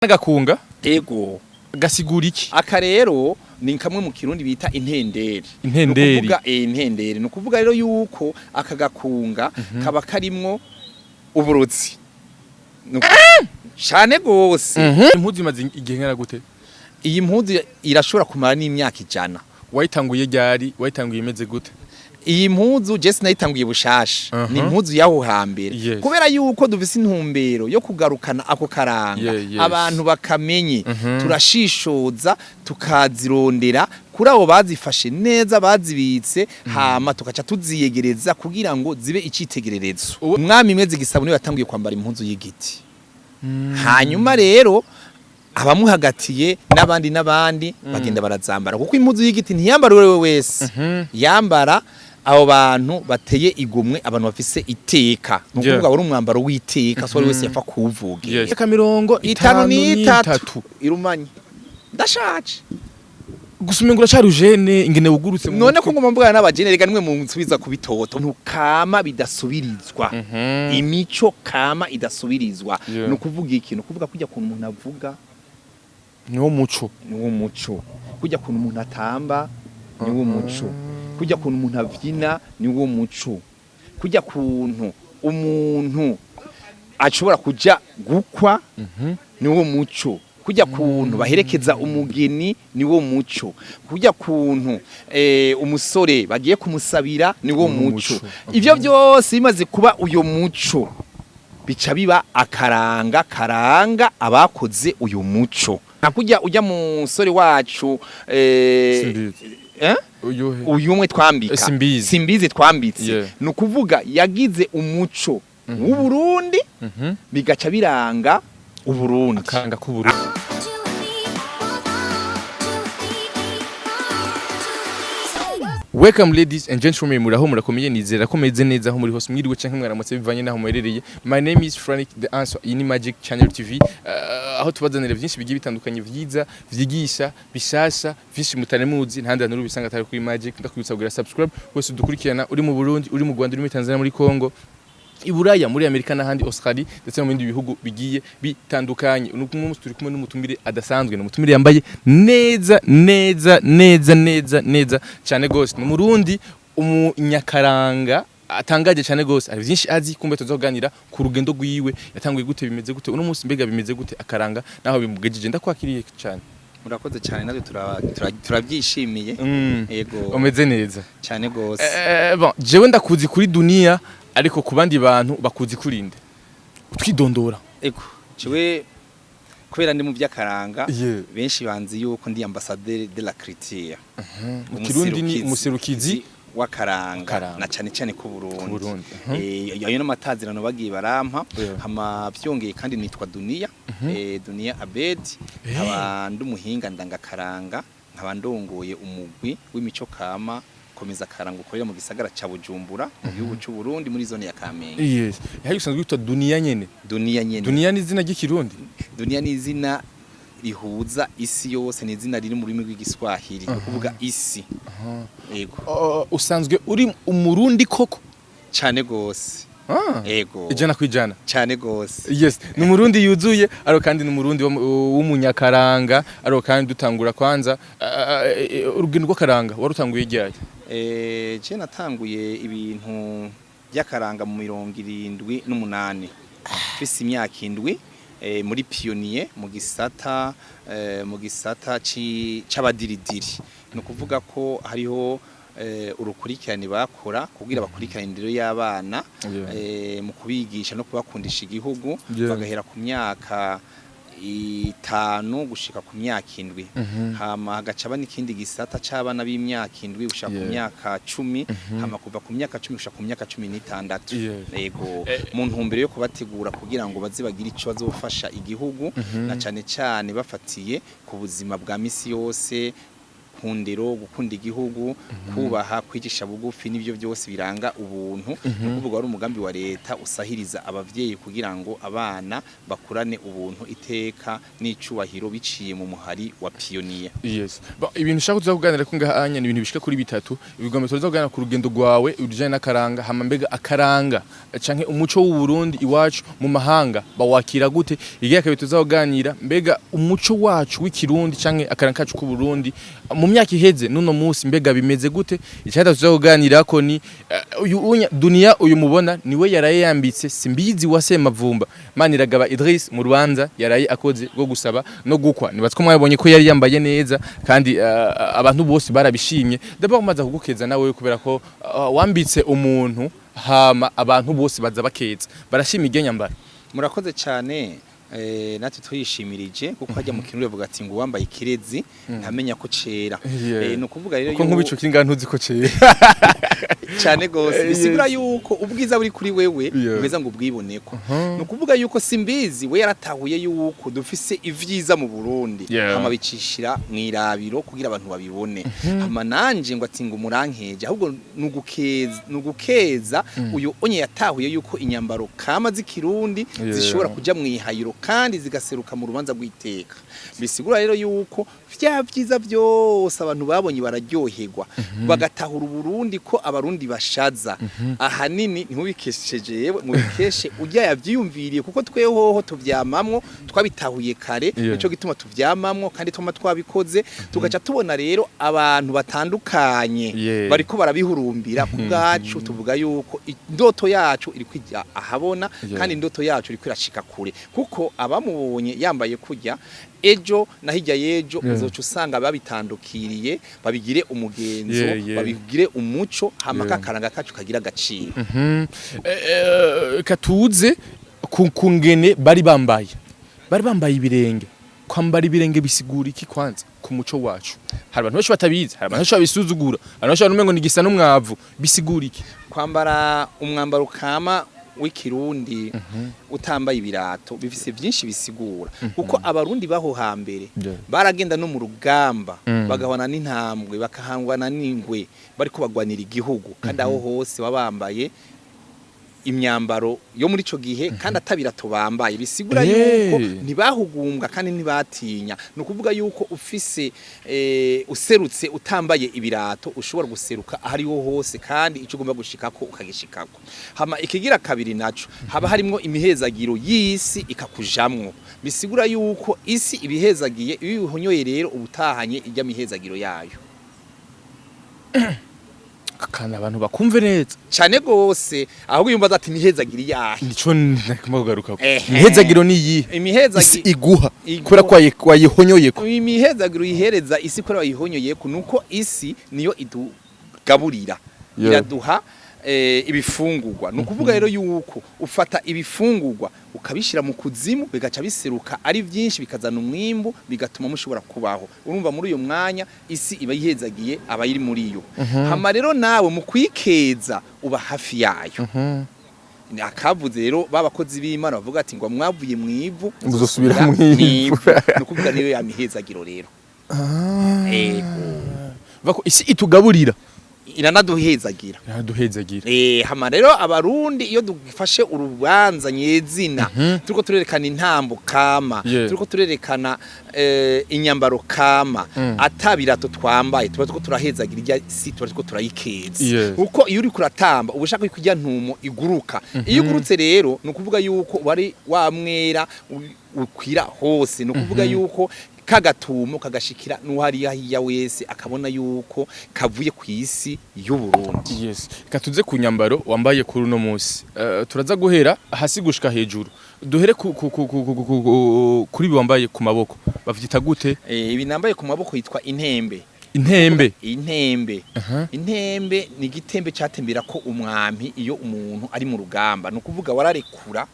N'agakunga. Ego. Gasigura iki? Aka rero ni kamwe mu Kirundi bita intenderi. Intenderi. Nukuvuga intenderi, ni ukuvuga rero yuko aka gakunga kaba karimwo uburozi cane gose. Impuzu imaze igihe ngana gute? Iyi mpuzu irashobora kumara n'imyaka 100. Wayitanguye ryari? Wayitanguye imeze gute? Iyi mpuzu je sinayitanguye bushasha, ni impuzu y'aho hambere, kubera yuko dufise intumbero yo kugarukana ako karanga, abantu bakamenye. Turashishoza, tukazirondera kuri abo bazifashe neza, bazibitse, hama tukaca tuziyegereza kugira ngo zibe icitegererezo. Umwami Mwezi Gisabo niwe yatanguye kwambara impuzu y'igiti, hanyuma rero abamuhagatiye n'abandi n'abandi bagenda barazambara, kuko impuzu y'igiti ntiyambara uwo ari we wese, yambara abo bantu bateye igomwe, abantu bafise iteka. Ni ukuvuga wari umwambaro w'iteka, so wari wese yapfa kuwuvuga. Imyaka mirongo itanu n'itatu. N'itatu. Irumanye, ndashaje. Gusa umengo uracari ujene ingene wugurutse mu None mutwe. ko ngoma mvugana n'abajene, rega nimwe munsubiza ku bitoto. Ntukama bidasubirizwa, imico kama idasubirizwa. Ni ukuvuga iki? Ni ukuvuga kujya kuntu umuntu avuga, niwo muco. Niwo muco. Kujya kuntu umuntu atamba, niwo muco. Kujya kuntu umuntu avyina, niwo muco. Kujya kuntu umuntu ashobora kuja gukwa, niwo muco. Kujya kuntu baherekeza umugeni, niwo muco. Kujya kuntu umusore bagiye kumusabira, niwo niwo muco. Muco. Ivyo byose bimaze kuba uyo muco, bica biba akaranga karanga abakoze uyu muco. Nka kujya ujya musore wacu Simbizi. Eh? Uyuhe? Uyu umwe twambika. Simbizi. Simbizi twambitse. Ni ukuvuga yagize umuco w'Uburundi, bigaca biranga Uburundi. Akanga k'Uburundi. Welcome, ladies and gentlemen, muraho, murakomeye? Nizera ko meze neza aho muri hose, mwiriwe canke mwaramutse bivanye naho muherereye. My name is Frank the Answer. Iyi ni Magic Channel TV, aho tubazanira byinshi bigiye bitandukanye, vyiza, vyigisha, bishasha, vyinshi mutari muzi, ntahandi hantu ubisanga atari kuri Magic. Ndakwibutsa kugira subscribe wese udukurikirana, uri mu Burundi, uri mu Rwanda, uri muri Tanzania, muri Congo, i Buraya, muri Amerika n'ahandi, Australia ndetse no mu bindi bihugu bigiye bitandukanye. Uno munsi turi kumwe n'umutumire adasanzwe, ni umutumire yambaye neza neza neza neza neza cyane gose. Ni Umurundi, umunyakaranga atangaje cyane gose, hari byinshi azi. Kumbe tuzoganira ku rugendo rwiwe, yatanguye gute, bimeze gute uno munsi, mbega bimeze gute akaranga naho bimugejeje. Ndakwakiriye cyane. Murakoze cyane, natwe turabyishimiye. Yego. Umeze neza? Cyane gose. Bon, jewe ndakuzi kuri Dunia, ariko ku bandi bantu bakuzi kurinde utwidondora. Ego, jewe kubera ndi mu by'akaranga, benshi banzi yuko ndi ambassadeur de la culture. Mu Kirundi ni umuserukizi w'akaranga. Karanga. Na cyane cyane ku Burundi. Ku Burundi. Ayo n'amatazirano bagiye barampa. Hama byongeye kandi nitwa Dunia, Dunia Abed, nkaba ndi umuhinga ndangakaranga, nkaba ndongoye umugwi w'imico kama Komeza Karanga ukorera mu gisagara ca Bujumbura, mu gihugu c'u Burundi, muri zone ya Kamenge. Yes, yaho usanzwe witwa Dunia nyene? Dunia nyene. Dunia ni izina ry'Ikirundi? Dunia ni izina rihuza isi yose, ni izina riri mu rurimi rw'Igiswahili, ni ukuvuga isi. Yego. Usanzwe uri Umurundi koko? Cane gose. Yego. 100%? Cane gose. Yes, ni Umurundi yuzuye, ariko kandi ni Umurundi w'umunyakaranga. Ariko kandi dutangura kwanza, urugendo rw'akaranga warutanguye ryari? Je natanguye ibintu by'akaranga mu 78, mfise imyaka 7, muri pionnier, mu gisata c'abadiridiri. Ni ukuvuga ko hariho urukurikirane bakora kugira bakurikirane indero y'abana, mu kubigisha no kubakundisha igihugu, bagahera ku myaka 5 gushika ku myaka 7, hama hagaca aba n'ikindi gisata c'abana b'imyaka 7 gushika ku myaka 10, hama kuva ku myaka 10 gushika ku myaka 16. Yego, mu ntumbero yo kubategura kugira ngo baze bagire ico bazofasha igihugu, na cane cane bafatiye ku buzima bwa misi yose. Ku ndero, gukunda igihugu, kubaha, kwicisha bugufi, n'ibyo byose biranga ubuntu. Ni ukuvuga wari umugambi wa leta usahiriza abavyeyi kugira ngo abana bakurane ubuntu, iteka n'icubahiro, biciye mu muhari wa pionnier. Yes. Bon, ibintu ushaka kuza kuganira ko ngaha anya ni ibintu bishika kuri bitatu. Ibigomba tuza kuganira ku rugendo rwawe ujanye n'akaranga, hama mbega akaranga canke umuco w'u Burundi iwacu mu mahanga bawakira gute? Igihe kabiri tuza kuganira, mbega umuco wacu w'ikirundi canke akaranga kacu k'u Burundi mu myaka iheze nuno munsi mbega bimeze gute? Icyagatatu tuza kuganira ko ni uyu unya Dunia, uyu mubona niwe yaraye yambitse Simbizi wa Semavumba Maniragaba Idris mu rubanza yaraye akoze rwo gusaba no gukwa. Nibatse ko mwabonye ko yari yambaye neza kandi abantu bose barabishimye. D'abord maze kugukeza nawe kubera ko wambitse umuntu, hama abantu bose baza bakeza, barashima iryo nyambara. Murakoze cyane. Natwe tuyishimirije kuko hajya mu kirundi bavuga ati ngo uwambaye ikirezi ntamenya ko cera. Ni ukuvuga rero Kuko nk'ubico kinga ntuzi ko cera. Cyane gose. Bisigura yuko ubwiza buri kuri wewe uheza ngo ubwiboneko. Ni ukuvuga yuko Simbizi we yaratahuye yuko dufise ivyiza mu Burundi, hama bicishira mwirabiro kugira abantu babibone. Hama nanje ngo ati ngo murankeje, ahubwo nugukeza, nugukeza uyu onye yatahuye yuko inyambaro kama z'ikirundi zishobora kuja mwihayiro kandi zigaseruka mu rubanza rw'iteka. Bisigura rero yuko vya vyiza byose abantu babonye, bararyoherwa, bagatahura Uburundi, ko abarundi bashaza. Ahanini ntubikesheje yewe, mubikeshe ujya yavyiyumviriye, kuko twehoho tuvyamamwo, twabitahuye kare. Nico gituma tuvyamamwo kandi tuma twabikoze, tugaca tubona rero abantu batandukanye bariko barabihurumbira ku bwacu. Tuvuga yuko indoto yacu iri kwijya ahabona kandi indoto yacu iri kwirashika kure, kuko abamubonye yambaye kurya ejo na hirya y'ejo uzoca usanga babitandukiriye, babigire umugenzo, babigire umuco, hama kakaranga kacu kagira agaciro. Katuze ku ngene bari bambaye ibirenge. Kwambara ibirenge bisigura iki kwanza ku muco wacu? Hari abantu benshi batabizi, hari abantu benshi babisuzugura, hari abantu benshi babona umengo ni gisa n'umwavu. Bisigura iki? Kwambara umwambaro kama w'ikirundi utambaye ibirato bifise byinshi bisigura, kuko abarundi baho hambere baragenda no mu rugamba, bagahwana n'intambwe, bakahangwana n'ingwe, bariko bagwanira igihugu, kandi aho hose baba bambaye imyambaro yo muri ico gihe kandi atabirato bambaye. Bisigura yuko ntibahugumbwa kandi ntibatinya. Ni ukuvuga yuko ufise userutse utambaye ibirato, ushobora guseruka ahariho hose kandi ico ugomba gushikako ukagishikako. Hama ikigira kabiri naco, haba harimwo imihezagiro y'isi ikakujamwo. Bisigura yuko isi ibihezagiye, iyo ubihonyoye rero ubutahanye ijya mihezagiro yayo. Kandi abantu bakumve neza. Cane gose, ahubwo yumva ati imihezagiro yahe? Nico ndagomba kugaruka. Imihezagiro ni iyihe isi iguha Iguha. kubera ko wayihonyoyeko? Imihezagiro uyihereza isi kubera wayihonyoyeko nuko isi niyo idugaburira, iraduha ibifungurwa. Ni ukuvuga rero yuko ufata ibifungurwa ukabishira mu kuzimu, bigaca biseruka ari byinshi, bikazana umwimbu, bigatuma mushobora kubaho. Urumva muri uyo mwanya isi iba yihezagiye abayiri muri yo. Hama rero nawe mu kwikeza uba hafi yayo. Akavuze rero babakozi b'Imana bavuga ati ngo mwavuye mu ivu, muzosubira mw'ivu. Ni ukuvuga niyo yamihezagiro rero. Ego. Bako isi itugaburira, iranaduhezagira. Iraduhezagira. Hama rero abarundi iyo dufashe urubanza nyezina, turiko turerekana intambo kama, turiko turerekana inyambaro kama, atabirato twambaye, tuba turiko turahezagira irya si, tuba turiko turayikeza. Kuko iyo uriko uratamba uba ushaka ko irya ntumo iguruka. Iyo igurutse rero, ni ukuvuga yuko wari wamwera ukwira hose. Ni ukuvuga yuko kagatumo kagashikira n'uhariya hiya wese, akabona yuko kavuye ku isi y'u Burundi. Yes. Reka tuze ku nyambaro wambaye kuri uno munsi. Turaza guhera hasi gushika hejuru. Duhere kuri ibi wambaye ku maboko. Bavyita gute? Ibi nambaye ku maboko yitwa intembe. Intembe. Intembe. Intembe ni igitembe catembera ko umwampi iyo umuntu ari mu rugamba. Ni ukuvuga wararekura,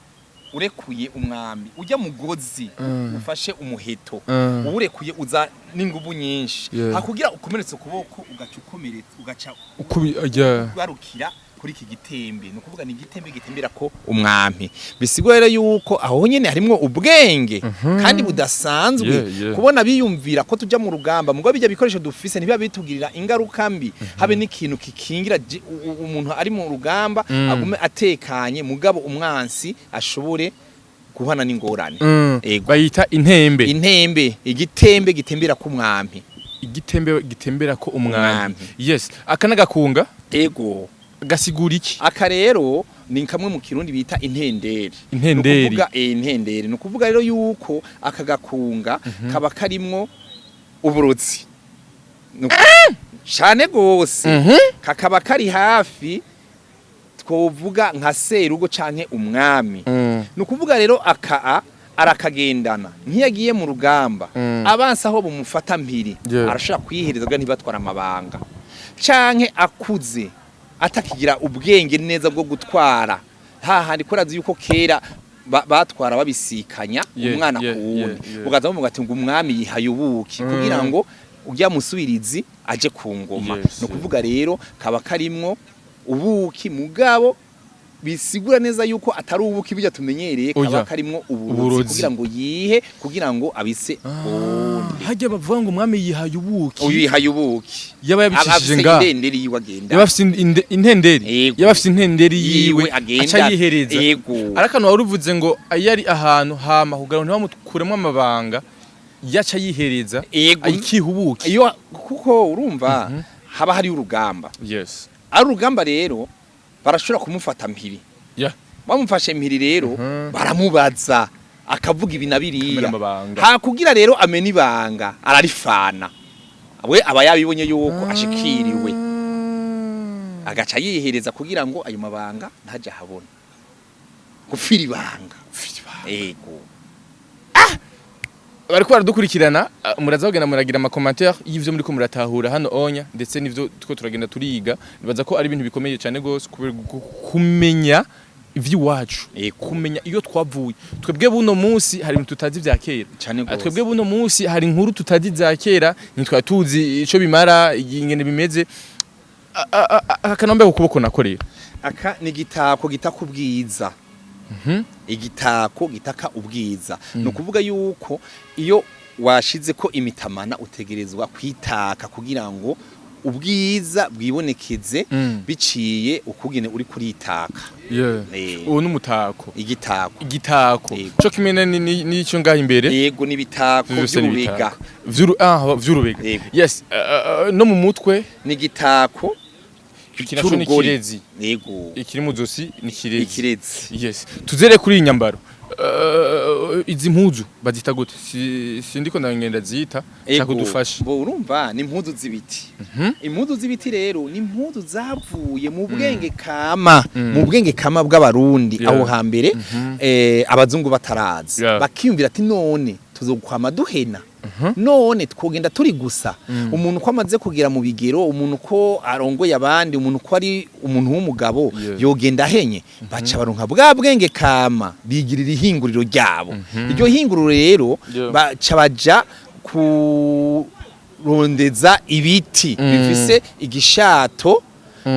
urekuye umwambi ujya mugozi ufashe umuheto, uwurekuye uza n'inguvu nyinshi, hakugira ukomeretse ukuboko, ugaca ukomeretse, ugaca Ukubi yeah. ugarukira kuri Kuri iki gitembe, ni ukuvuga ni igitembe gitembera ko umwampi. Bisigura rero yuko aho nyene harimwo ubwenge kandi budasanzwe, kubona biyumvira ko tuja mu rugamba, mugo bijya bikoresho dufise ntibiba bitugirira ingaruka mbi, habe n'ikintu kikingira umuntu ari mu rugamba, agume atekanye, mugabo umwansi ashobore guhana n'ingorane. Ego. Bayita intembe. Intembe, igitembe gitembera ku mwampi. Igitembe gitembera ko umwami. Umwami. Yes, aka n'agakunga. Ego. Gasigura iki? Aka rero ni kamwe mu Kirundi bita intenderi. Intenderi. Nukuvuga intenderi, ni ukuvuga rero yuko aka gakunga kaba karimwo uburozi cane gose, kakaba kari hafi, twovuga nka serugo canke umwami. Ni ukuvuga rero aka arakagendana nk'iyo agiye mu rugamba, abansi aho bumufata mpiri, arashobora kwihereza kugira ntibatwara amabanga, canke akuze atakigira ubwenge neza bwo gutwara, hahandi ko arazi yuko kera batwara babisikanya umwana ku wundi, ugaza bavuga ati ngo umwami yihaye ubuki kugira ngo ujya musubirizi aje ku ngoma. Ni ukuvuga rero kaba karimwo ubuki, mugabo bisigura neza yuko atari ubuki bijya tumenyereye, kaba Oya. karimwo uburozi, Uburozi. kugira ngo yihe, kugira ngo abise uwundi. Hajya bavuga ngo umwami yihaye ubuki. Uyu yihaye ubuki. Yaba yabicishije Aba afise ngaha. intenderi yiwe agenda. Yaba afise intenderi. Yego. Yaba afise intenderi yiwe Yiwe agenda. aca yihereza. Yego. Arakano wari uvuze ngo iyo ari ahantu hama kugira ngo ntibamukuremo amabanga, yaca yihereza Yego. ikiha ubuki. Iyo kuko urumva haba hari urugamba, ari urugamba rero barashobora kumufata mpiri. Bamufashe mpiri rero, baramubaza akavuga ibi na biriya. Amena amabanga. Hakugira rero amena ibanga, ararifana, we aba yabibonye yuko ashikiriwe, agaca yihereza kugira ngo ayo mabanga ntaje ahabona. Gupfira ibanga. Ego. Bariko baradukurikirana, muraza kugenda muragira ama commentaire y'ivyo muriko muratahura hano onya, ndetse n'ivyo tuko turagenda turiga. Nibaza ko ari ibintu bikomeye cyane gose kumenya ivy'iwacu, kumenya iyo twavuye. Twebwe buno munsi hari ibintu tutazi vya kera. Cane gose. Twebwe buno munsi hari inkuru tutazi za kera, ntitwari tuzi ico bimara, ingene bimeze. Aka kanombe ku kuboko nako rero? Aka ni igitako gitaka ubwiza. Igitako gitaka ubwiza, ni ukuvuga yuko iyo washize ko imitamana utegerezwa kwitaka kugira ngo ubwiza bwibonekeze, biciye ukugene uri kuritaka. Uwo n'umutako. Igitako. Igitako. Yego. Co kimwe n'ico ngaho imbere. Yego, n'ibitako Vyose ni by'urubega. ibitako. Vy'urubega. Yego. Yes, no mu mutwe. Ni igitako Iki naco ni c'urugori. kirezi. Yego. Ikiri mu zosi ni kirezi. Ikirezi. Yes, tuzere kuri iyi nyambaro. Izi mpuzu bazita gute? Sindiko ndagenda zita, shaka udufashe. Bo, urumva ni impuzu z'ibiti. Impuzu z'ibiti rero ni impuzu zavuye mu bwenge kama, mu bwenge kama bw'Abarundi aho hambere, abazungu bataraza, bakiyumvira ati none tuzokwama duhena, none twogenda turi gusa, umuntu ko amaze kugera mu bigero, umuntu ko arongoye abandi, umuntu ko ari umuntu w'umugabo, yogenda ahenye? Baca baronka bwa bwenge kama, bigirira ihinguriro ryabo. Iryo hinguriro rero, baca baja kurondeza ibiti bifise igishato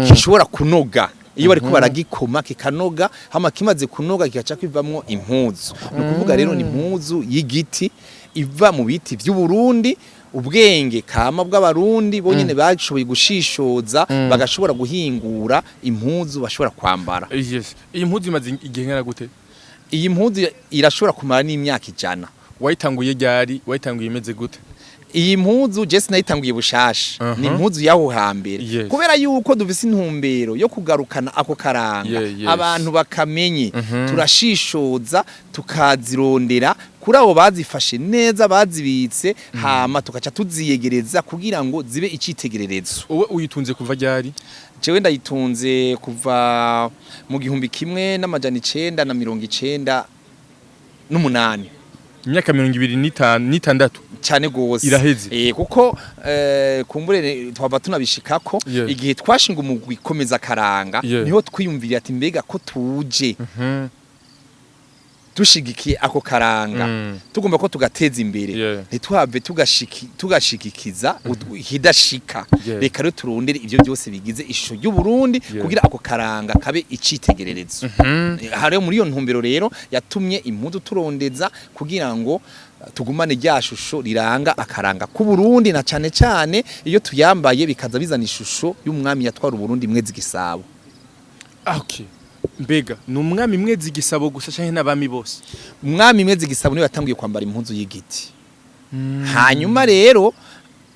gishobora kunoga iyo bariko baragikoma, kikanoga, hama kimaze kunoga kigaca kivamwo impuzu. Ni ukuvuga rero ni impuzu y'igiti iva mu biti vy'u Burundi, ubwenge kama bw'Abarundi bonyene bashoboye gushishoza, bagashobora guhingura impuzu bashobora kwambara. Yes, iyi mpuzu imaze igihe ngana gute? Iyi mpuzu irashobora kumara n'imyaka 100. Wayitanguye ryari? Wayitanguye imeze gute? Iyi mpuzu je sinayitanguye bushasha, ni impuzu y'aho hambere. Kubera yuko dufise intumbero yo kugarukana ako karanga, abantu bakamenye, turashishoza tukazirondera kuri abo bazifashe neza, bazibitse, hama tugaca tuziyegereza kugira ngo zibe icitegererezo. Wowe uyitunze kuva ryari? Jewe ndayitunze kuva mu 1998. Imyaka 25, n'itandatu. Cyane gose. Iraheze. Kuko kumbure twava tunabishikako, igihe twashinga umugwi komeza karanga, niho twiyumvira ati mbega ko tuje Dushigikiye ako karanga, tugomba ko tugateza imbere, ntituhave tugashigikiza ikidashika. Reka rero turondere ivyo byose bigize ishusho y'u Burundi kugira ako karanga kabe icitegererezo. Hariyo muri iyo ntumbero rero yatumye impuzu turondeza kugira ngo tugumane rya shusho riranga akaranga k'u Burundi, na cane cane iyo tuyambaye bikaza bizana ishusho y'umwami yatwara Uburundi, Mwezi Gisabo. Ah, okay. Mbega ni umwami Mwezi Gisabo gusa canke n'abami bose? Umwami Mwezi Gisabo niwe yatanguye kwambara impuzu y'igiti, hanyuma rero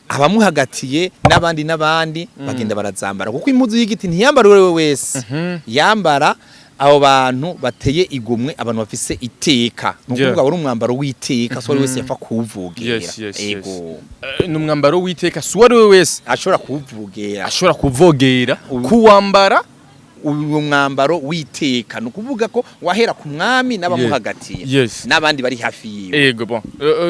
abamuhagatiye n'abandi n'abandi bagenda barazambara, kuko impuzu y'igiti ntiyambara uwo ari we wese, yambara abo bantu bateye igomwe, abantu bafise iteka. Ni ukuvuga wari umwambaro w'iteka, so wari wese yapfa kuwuvogera. Ego. Ni umwambaro w'iteka, si uwo ari we wese ashobora kuwuvogera. Ashobora kuvogera, kuwambara. Uwo mwambaro w'iteka, ni ukuvuga ko wahera ku mwami n'abamuhagatiye n'abandi bari hafi yiwe. Ego, bon.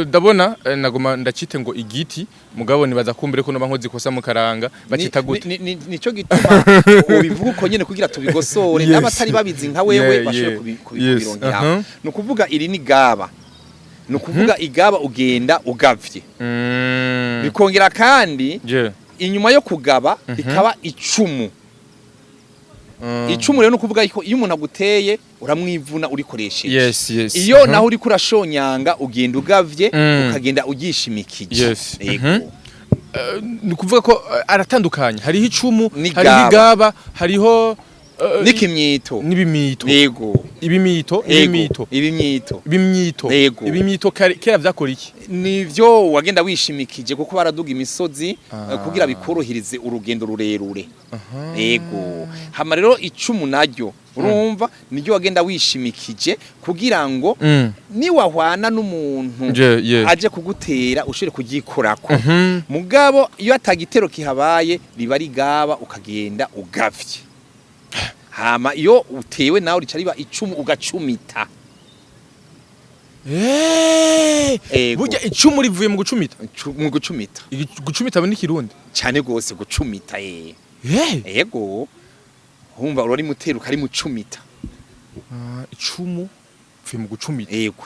Ndabona nagoma ndacite ngo igiti, mugabo nibaza kumbere ko noba nkoze ikosa mu karanga bacita gute? Nico gituma ubivuga uko nyene kugira tubigosore, n'abatari babizi nka wewe bashobore kubironkeraho. Ni ukuvuga iri ni gaba, ni ukuvuga igaba ugenda ugavye, bikongera kandi inyuma yo kugaba bikaba icumu. Icumu rero ni ukuvuga ko iyo umuntu aguteye uramwivuna urikoresheje. Iyo naho uriko urashonyanga ugenda ugavye, ukagenda ugishimikije. Yego. Ni ukuvuga ko aratandukanye, hariho icumu, N'igaba. hariho igaba, hariho n'ikimyito. N'ibimito. Yego. Ibimito. Yego. Ibimito. Ibimyito. Ibimyito. Yego. Ibimyito kera vyakora iki? Nivyo wagenda wishimikije, kuko baraduga imisozi, kugira bikorohereze urugendo rurerure. Yego. Hama rero icumu naryo, urumva, niryo wagenda wishimikije kugira ngo niwahwana n'umuntu aje kugutera ushobore kuryikorako. Mugabo iyo atagitero kihabaye riba rigaba, ukagenda ugavye. Hama iyo utewe nawe rica riba icumu, ugacumita. Ego. Burya icumu rivuye mu gucumita? Mu gucumita. Gucumita ni Kirundi? Cyane gose, gucumita. Ego, humva urari mutera ukarimucumita. Ah, icumu rivuye mu gucumita. Ego.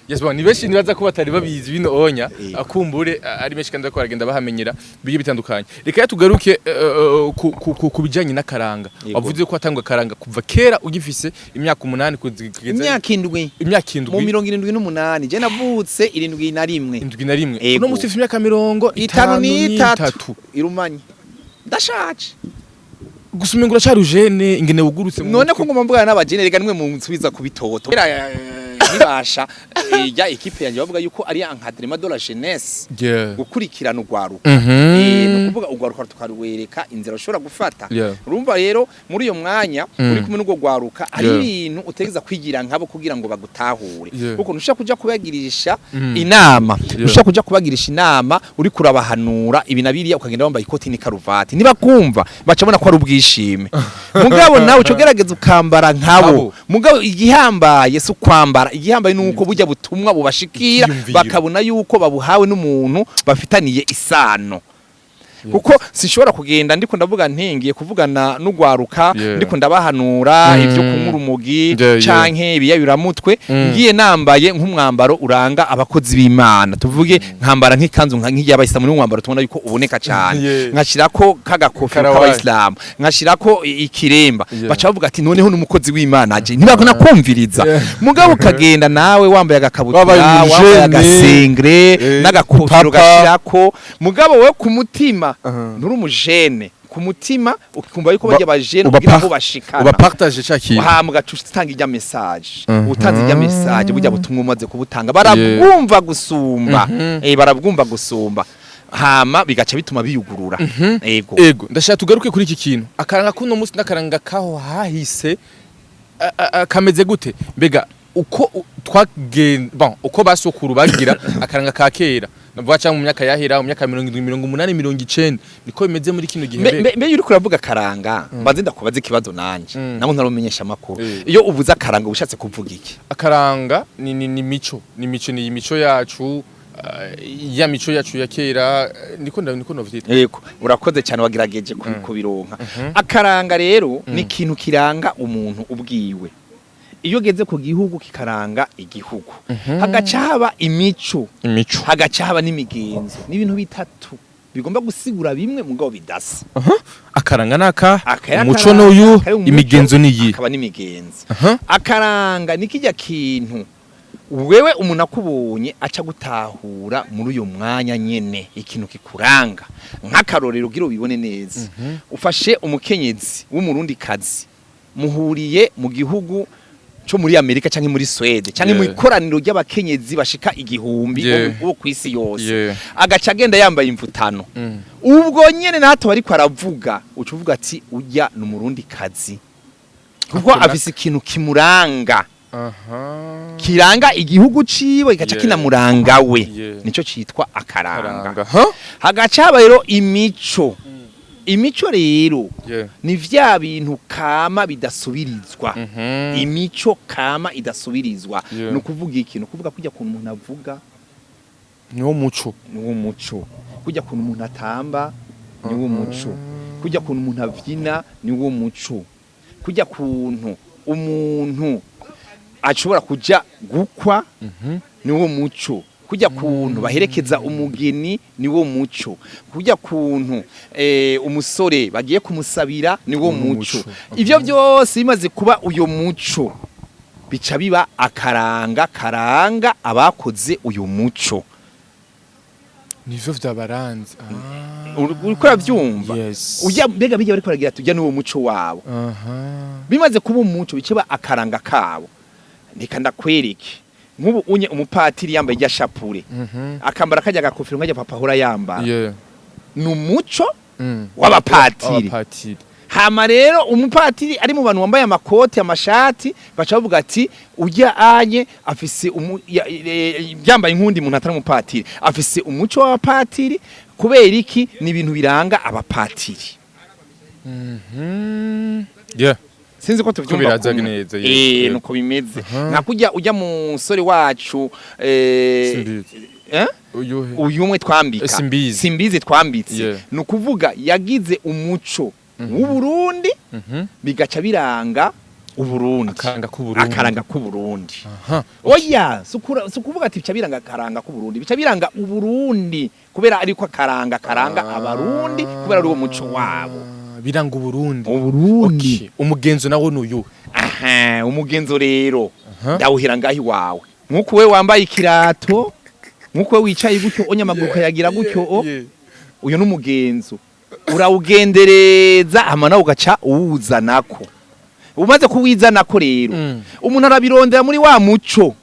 Yes, bon, ni benshi nibaza ko batari babizi bino onya, akumbure ari benshi kandi bariko baragenda bahamenyera bigiye bitandukanye. Reka tugaruke ku bijanye n'akaranga. Wavuze ko watangwa akaranga kuva kera ugifise imyaka 8 kugeza Imyaka 7. Imyaka Mu 7. 78. Je navutse 71. 71. Ego. Uno musi ufite imyaka mirongo itanu itanu n'itatu. N'itatu. Irumanye, ndashaje. Gusa umengo uracari ujene ingene wugurutse mu None mutwe. ko ngoma mvugana n'abajene, reka nimwe munsubiza ku bitoto. Ntibasha ya équipe yanjye bavuga yuko ari encadrement de la jeunesse, gukurikirana urwaruka. Ni ukuvuga urwaruka tukarwereka inzira ushobora gufata. Urumva rero muri iyo mwanya uri kumwe n'urwo rwaruka ari ibintu utegeza kwigira nkabo kugira ngo bagutahure, kuko ntushobora kuja kubagirisha inama, ntushobora kuja kubagirisha inama uri kurabahanura ibi na biriya ukagenda wambaye ikoti n'ikaruvati. Nibakumva baca bona ko ari ubwishime, mugabo nawe uca ugerageza ukambara nkabo. Nkabo. Mugabo igihambaye si ukwambara, igihambaye ni uko burya butumwa bubashikira, Ivyiyumviro. bakabona yuko babuhawe n'umuntu bafitaniye isano, kuko sinshobora kugenda ndiko ndavuga ntingiye kuvugana n'ugwaruka, ndiko ndabahanura ibyo kunywa urumogi canke ibiyayuramutwe, ngiye nambaye nk'umwambaro uranga abakozi b'Imana, tuvuge nkambara nk'ikanzu nk'iy'abayisilamu, ni umwambaro tubona yuko uboneka cyane, nkashirako kagakofero Karawayi. k'abayisilamu, nkashirako ikiremba, baca bavuga ati noneho n'umukozi w'Imana aje, ntibakona kumviriza. Mugabo ukagenda nawe wambaye agakabutura, Wabaye wambaye umujene. agasengre n'agakofero, papa. gashirako, mugabo we ku mutima nturi umujene, ku mutima ukumva yuko bajya bajene kugira ngo bashikana Uba partage ca kintu. Hama ugaca utanga ijya message. Utanze ijya message, burya butumwa umaze kubutanga barabwumva gusumba. Barabwumva gusumba, hama bigaca bituma biyugurura. Ego. Ego, ndashaka tugaruke kuri iki kintu, akaranga kuno munsi n'akaranga kaho hahise kameze gute? Mbega uko twagenda, bon, uko basokuru bagira akaranga ka kera, navuga cyangwa mu myaka yahera, mu myaka 70, 80, 90, niko bimeze muri kino gihe? Mbe Mbega mbe iyo uriko uravuga akaranga, mbanze ndakubaza ikibazo nanje, naho ntarumenyesha amakuru. Iyo uvuze akaranga ushatse kuvuga iki? Akaranga ni mico, ni mico, ni imico yacu, ya mico yacu ya kera, niko novyita. Yego, urakoze cyane, wagerageje kubironka. Akaranga rero ni ikintu kiranga umuntu ubwiwe. Iyo ugeze ku gihugu kikaranga igihugu, hagaca haba imico, Imico. hagaca haba n'imigenzo. Ni ibintu bitatu bigomba gusigura bimwe mugabo bidasa. Akaranga naka, Akaya umuco akaranga, n'uyu, akaya umuco, imigenzo niyi. Akaba n'imigenzo. Akaranga ni kijya kintu wewe umuntu akubonye aca gutahura muri uyo mwanya nyene, ikintu kikuranga. Nk'akarorero, ugira ubibone neza, ufashe umukenyezi w'umurundi kazi muhuriye mu gihugu cyo muri Amerika canke muri Swede canke mu ikoraniro ry'abakenyezi bashika 1000 bo kw'isi yose, agaca agenda yambaye imvutano. Ubwo nyene nato ariko aravuga, uca uvuga ati ujya ni umurundi kazi, kuko afise ikintu kimuranga, kiranga igihugu ciwe, kigaca kinamuranga we. Nico citwa akaranga. Karanga. Ha? Hagaca haba rero imico. Imico rero ni vya bintu kama bidasubirizwa. Imico kama idasubirizwa. Ni ukuvuga iki? Ni ukuvuga kujya kuntu umuntu avuga, Niwo muco. Niwo muco. Kujya kuntu umuntu atamba, niwo muco. Kujya kuntu umuntu avyina, niwo muco. Kujya kuntu umuntu ashobora kuja gukwa, niwo muco. Kujya kuntu baherekeza umugeni, niwo muco. Kujya kuntu umusore bagiye kumusabira, niwo muco. Umuco. Ivyo byose bimaze kuba uyo muco, bica biba akaranga karanga abakoze uyu muco. Nivyo vyabaranze. Ah. Uriko uravyumva? Yes. Ujya mbega bijya bariko baragira ati ujya niwo muco wabo. Bimaze kuba umuco, bica biba akaranga kabo. Reka ndakwereke, nk'ubu unye umupatiri yambaye irya shapure, akambara kajya gakofero nkajya papa ahora yambara, ni umuco w'abapatiri. W'abapatiri. Hama rero umupatiri ari mu bantu bambaye amakoti, amashati, baca bavuga ati ujya anye afise yambaye inkundi muntu atari umupatiri, afise umuco w'abapatiri. Kubera iki? Ni ibintu biranga abapatiri. Sinzi ko tuvyumva Biraza kumwe. neza, yes, Nuko bimeze. Nka kurya ujya musore wacu, Simbizi. eh? Uyuhe? Uyu umwe twambika. Simbizi. Simbizi twambitse. Ni ukuvuga yagize umuco w'Uburundi, bigaca biranga Uburundi. Akaranga k'Uburundi. Akaranga k'Uburundi. Oya, si ukuvuga ati bica biranga akaranga k'Uburundi, bica biranga Uburundi kubera ariko akaranga karanga Abarundi, kubera ari uwo muco wabo. Biranga Uburundi. Uburundi. Okay. Umugenzo nawo nuyu? Aha, umugenzo rero ndawuhira ngaho iwawe. Nk'uko we wambaye ikirato, nk'uko we wicaye gutyo, onyamaguru ukayagira gutyo, o uyu n'umugenzo urawugendereza, hama nawe ugaca uwuzanako. Umaze kuwizanako rero, umuntu arabirondera muri wa muco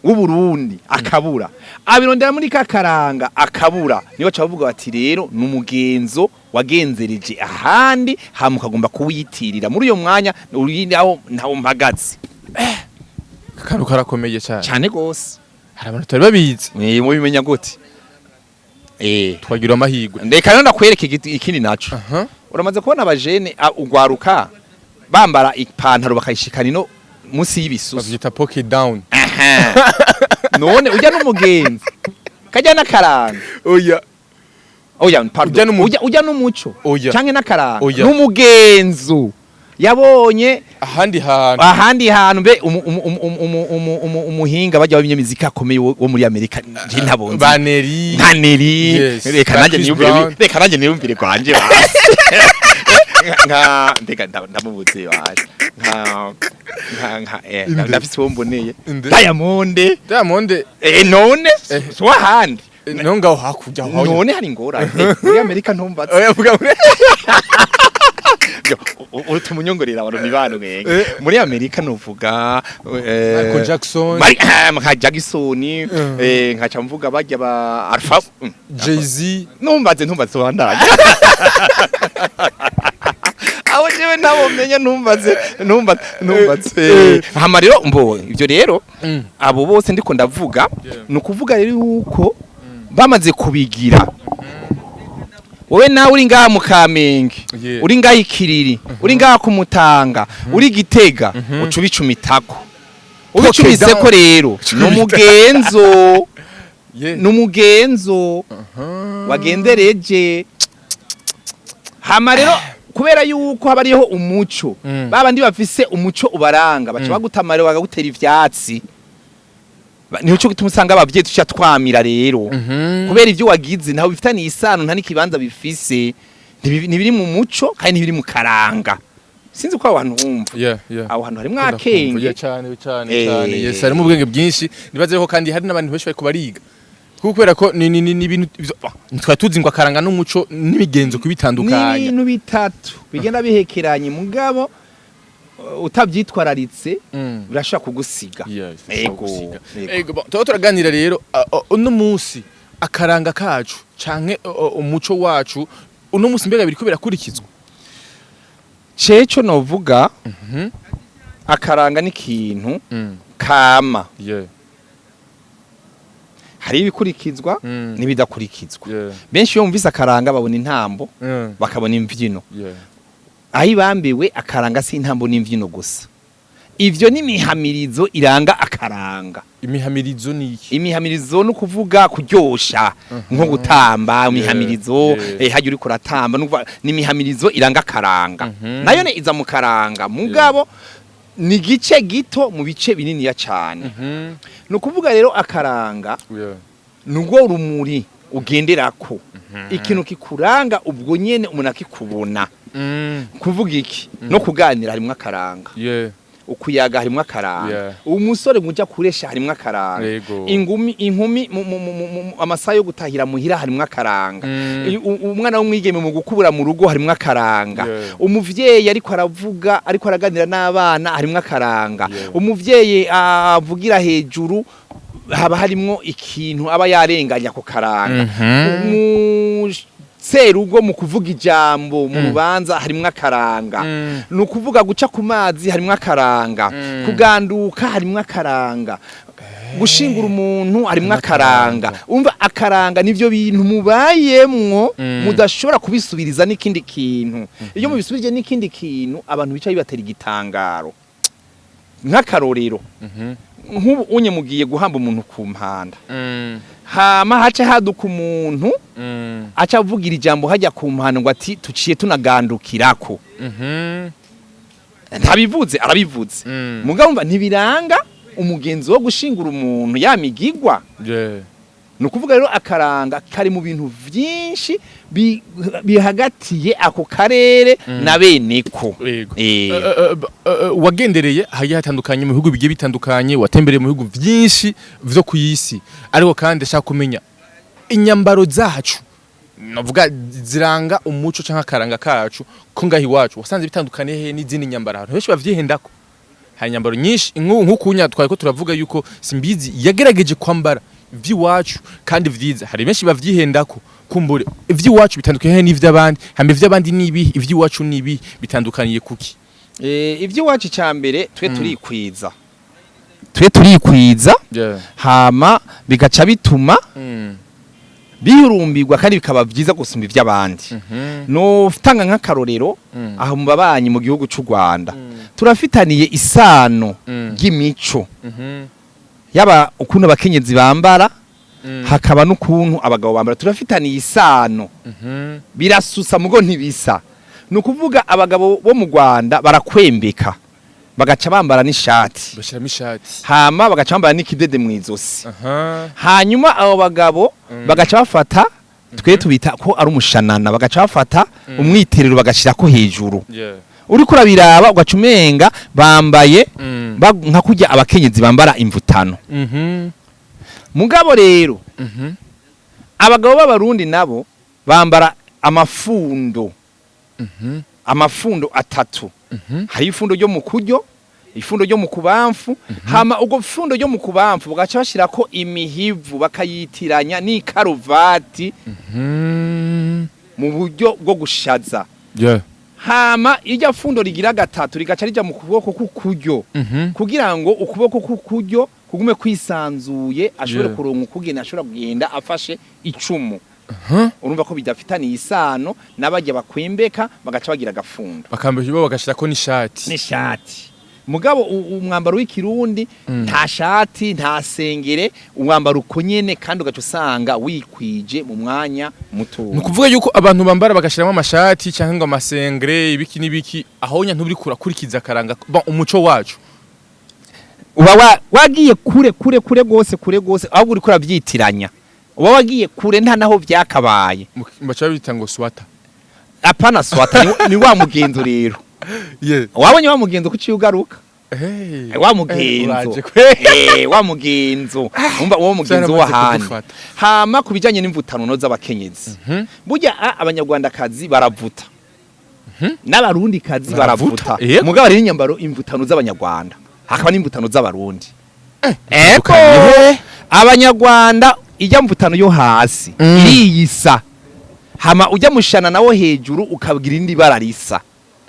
w'Uburundi akabura, abirondera muri kakaranga akabura, niyo baca bavuga bati rero ni umugenzo wagenzereje ahandi, hama ukagomba kuwiyitirira muri uyo mwanya uri nawo ntawo mpagaze. Akantu karakomeye cyane. Cyane gose. Hari abantu batari babizi. Mubimenya gute? Twagira amahirwe. Ndeka rero ndakwereka ikindi naco. Uramaze kubona abajene, ugwaruka bambara ipantaro bakayishikana ino munsi y'ibisusu? Bavyita pocket down. Aha. None ujya n'umugenzi kajya n'akaranga? Oya. Oya, pardon. Ujya Ujya n'umuco Oya. canke n'akaranga? Oya. N'umugenzo yabonye ahandi hantu. Ahandi hantu. Mbe umuhinga bajya b'ibinyamitsi akomeye wo muri Amerika, nje ntabonze. Baneri. Nka Neri. Yes. Reka Ba nanjye Chris niyumvire. Brown. Reka nanjye niyumvire kwanje basi. Nka ndeka ndamubuze basi, nka Inde. ndafise uwo mboneye. Inde. Diamond. Diamond. None Eh. so ahandi. No ngaho hakurya aho. None hari ingorane muri Amerika? Ntumbaze. Oya, vuga muri Utuma unyongorera abantu mibano mwenge. Muri Amerika nuvuga Michael Jackson. Nka Jackson, nkaca mvuga bajya ba Alpha, Jay-Z. Ntumbaze wandanye aho jewe ntabo menya. Ntumbaze. Hama rero mbo ivyo rero, abo bose ndiko ndavuga, ni ukuvuga rero yuko bamaze kubigira, wowe nawe uri ngaha mu Kamenge, uri ngaha Ikiriri, uri ngaha ku Mutanga, uri Gitega, uca ubicumitako, ubicumiseko down. rero ni umugenzo, ni umugenzo wagendereje. Hama rero Kubera yuko haba hariho umuco, babandi bafise umuco ubaranga baca bagutamara, bagagutera ivyatsi. Nico cyo gituma usanga abavyeyi tuca twamira rero, kubera ibyo wagize ntaho bifitaniye isano, nta n'ikibanza bifise, ntibiri mu muco kandi ntibiri mu karanga. Sinzi ko aho hantu wumva. Yeah. Aho hantu harimwo Ndakumva. akenge. Yeah, cyane cyane cyane. Yes, harimo ubwenge bwinshi. Nibaze ko kandi hari n'abantu benshi bariko bariga. Kuko kubera ko ni ibintu twari tuzi ngo akaranga n'umuco n'imigenzo Ni kubitandukanya. ibintu bitatu bigenda bihekeranye, mugabo utabyitwararitse birashobora kugusiga. Yes, Ego, gusiga. ego. Ego, bon, tuba turaganira rero uno munsi akaranga kacu canke umuco wacu uno munsi mbega biriko birakurikizwa? Ceco novuga, akaranga n'ikintu kama hari ibikurikizwa n'ibidakurikizwa. Benshi iyo bumvise akaranga babona intambo, bakabona imvyino. Aho ibambiwe, akaranga si intambo n'imvyino gusa, ivyo n'imihamirizo iranga akaranga. Imihamirizo ni iki? Imihamirizo no kuvuga kuryosha, nko gutamba imihamirizo. Hajya uriko uratamba, nukuvuga n'imihamirizo iranga akaranga. Nayo ne iza mu karanga, mugabo ni gice gito mu bice bininiya cane. Ni ukuvuga rero akaranga nubwo rumuri ugenderako, ikintu kikuranga ubwo nyene umuntu akikubona. Kuvuga iki no kuganira harimwo akaranga, ukuyaga harimwo akaranga, umusore muja kuresha harimwo akaranga, ingumi inkumi amasaha yo gutahira muhira harimwo akaranga, umwana w'umwigeme mu gukubura mu rugo harimwo akaranga, umuvyeyi ariko aravuga, ariko araganira n'abana harimwo akaranga, umuvyeyi avugira hejuru haba harimwo ikintu aba yarenganya ku karanga, serugo mu kuvuga ijambo mu rubanza harimwo akaranga, ni ukuvuga guca ku mazi harimwo akaranga, kuganduka harimwo akaranga, gushingura umuntu harimwo akaranga. Umva, akaranga nivyo bintu mubayemwo mudashobora kubisubiriza n'ikindi kintu. Iyo mubisubirije n'ikindi kintu, abantu bica bibatera igitangaro. Nk'akarorero, nk'ubu unye mugiye guhamba umuntu ku mpanda, hama haca haduka umuntu aca avugira ijambo hajya ku mpanda ngo ati tuciye tunagandukirako. Ntabivuze, arabivuze, mugabo umva ntibiranga umugenzi wo gushingura umuntu yamigigwa. Ni ukuvuga rero akaranga kari mu bintu vyinshi bihagatiye ako karere na beneko. Yego. Wagendereye hagiye hatandukanye mu bihugu bigiye bitandukanye, watembereye mu bihugu vyinshi vyo ku isi, ariko kandi ashaka kumenya inyambaro zacu, navuga ziranga umuco canke akaranga kacu ko ngaho iwacu, wasanze bitandukaniye he n'izindi nyambaro abantu benshi bavyihendako? Hari inyambaro nyinshi nk'ukunya twari ko turavuga yuko Simbizi yagerageje kwambara ivy'iwacu kandi vyiza, hari benshi bavyihendako. Kumbure ivy'iwacu bitandukaniye he n'ivy'abandi? Hama ivy'abandi n'ibihe? Ivy'iwacu n'ibihe? Bitandukaniye kuki? Ivy'iwacu ca mbere, twe turikwiza, twe turikwiza, hama bigaca bituma bihurumbirwa kandi bikaba vyiza gusumba ivy'abandi. No tanga nk'akarorero, aho mu babanyi mu gihugu c'u Rwanda turafitaniye isano ry'imico, yaba ukuntu abakenyezi bambara, hakaba n'ukuntu abagabo bambara, turafitaniye isano. Birasusa mugo ntibisa. Ni ukuvuga abagabo bo mu Rwanda barakwembeka, bagaca bambara n'ishati. Bashyiramo ishati. Hama bagaca bambara n'ikidede mu izosi. Hanyuma abo bagabo bagaca bafata, twe tubita ko ari umushanana, bagaca bafata umwiterero bagashirako hejuru. Uriko urabiraba ugaca umenga bambaye nka kurya abakenyezi bambara imvutano. Mugabo rero abagabo b'Abarundi nabo bambara amafundo, amafundo atatu. Hari ifundo ryo mu kuryo, ifundo ryo mu kubamfu, hama ubwo fundo ryo mu kubamfu bagaca bashirako imihivu, bakayitiranya n'ikaruvati mu buryo bwo gushaza. Hama irya fundo rigira gatatu rigaca rija mu kuboko k'ukuryo, kugira ngo ukuboko k'ukuryo kugume kwisanzuye, ashobore kuronka ukugena ashobora kugenda afashe icumu. Urumva ko bidafitaniye isano n'abajya bakwembeka bagaca bagira agafundo. Bakambara bo bagashirako n'ishati. N'ishati. Mugabo umwambaro w'ikirundi, nta shati, nta sengere, umwambaro uko nyene, kandi ugaca usanga wikwije mu mwanya muto. Ni ukuvuga yuko abantu bambara bagashiramo amashati cyangwa ngo amasengre, ibiki n'ibiki, aho nya ntubiri kurakurikiza akaranga, bon, umuco wacu. Uba wagiye kure kure kure gose, kure gose, ahubwo uriko uravyitiranya, uba wagiye kure, nta naho vyakabaye. Baca babita ngo swata. Apana swata, ni wa mugenzo rero. Wabonye wa mugenzo kuciye ugaruka? Hey. Wa mugenzo. Uraje kwe. Wa mugenzo, umva uwo mugenzo Vyaramaze w'ahandi. kudufata. Hama ku bijanye n'imvutano z'abakenyezi, burya abanyarwandakazi baravuta n'abarundikazi Baravuta, baravuta. yego. Mugabo hari n'inyambaro, imvutano z'abanyarwanda, hakaba n'imvutano z'abarundi. Ego. Bitandukanye. Abanyarwanda ijya mvutano yo hasi iriyisa, hama ujya mushana nawo hejuru ukagira indi bara risa.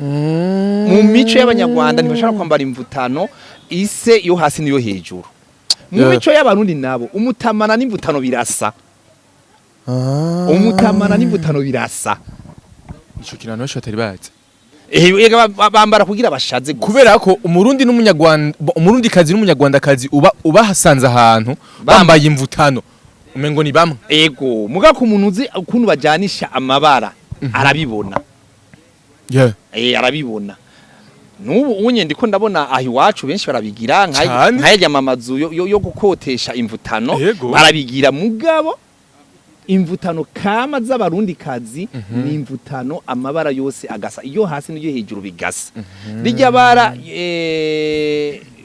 Mu mico y'abanyarwanda ntibashobora kwambara imvutano ise yo hasi niyo hejuru. Mu mico y'abarundi nabo umutamana n'imvutano birasa. Umutamana n'imvutano birasa. Ico kintu abantu benshi batari bazi. Ega bambara kugira bashaze gusa. Kubera ko umurundi n'umunyarwanda, umurundi kazi n'umunyarwandakazi uba ubahasanze ahantu bambaye imvutano, umengo ni bamwe. Ego, muga ku muntu uzi ukuntu bajanisha amabara arabibona. Arabibona. Nubu unye ndiko ndabona aho iwacu benshi barabigira Cane. nk'aya mamazu yo gukotesha imvutano. Barabigira, mugabo imvutano kama z'abarundi kazi ni imvutano amabara yose agasa, iyo hasi n'iyo hejuru bigasa, rijya bara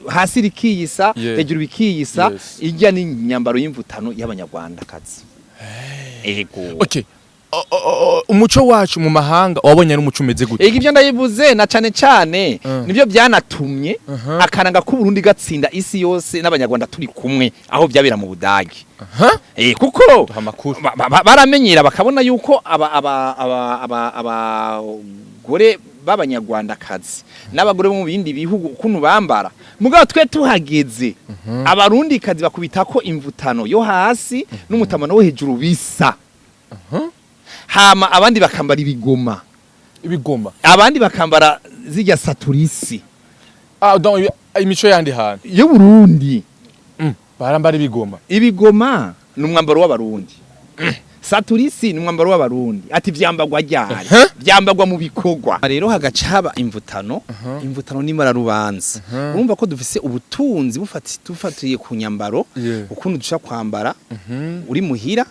hasi rikiyisa, hejuru bikiyisa. Ijya ni imyambaro y'imvutano y'abanyarwandakazi. Ego. Okay. Umuco wacu mu mahanga wabonye ari umuco umeze gute? Ego, ibyo ndayivuze na cane cane nibyo byanatumye akaranga k'Uburundi gatsinda isi yose n'abanyarwanda turi kumwe aho byabera mu Budage. Kuko Duha amakuru. baramenyera bakabona yuko aba aba aba aba abagore b'abanyarwandakazi n'abagore bo mu bindi bihugu ukuntu bambara, mugabo twe tuhageze abarundikazi bakubita ko imvutano yo hasi n'umutamano wo hejuru bisa, hama abandi bakambara ibigoma. Ibigoma. Abandi bakambara zirya saturisi. Ah, donc imico yandi hantu. Y'u Burundi. Barambara ibigoma. Ibigoma ni umwambaro w'abarundi, saturisi ni umwambaro w'abarundi. Ati vyambagwa ryari? Vyambagwa mu bikorwa. Rero hagaca haba imvutano, imvutano n'imara rubanza. Urumva ko dufise ubutunzi dufatiye ku nyambaro, ukuntu dushobora kwambara uri muhira,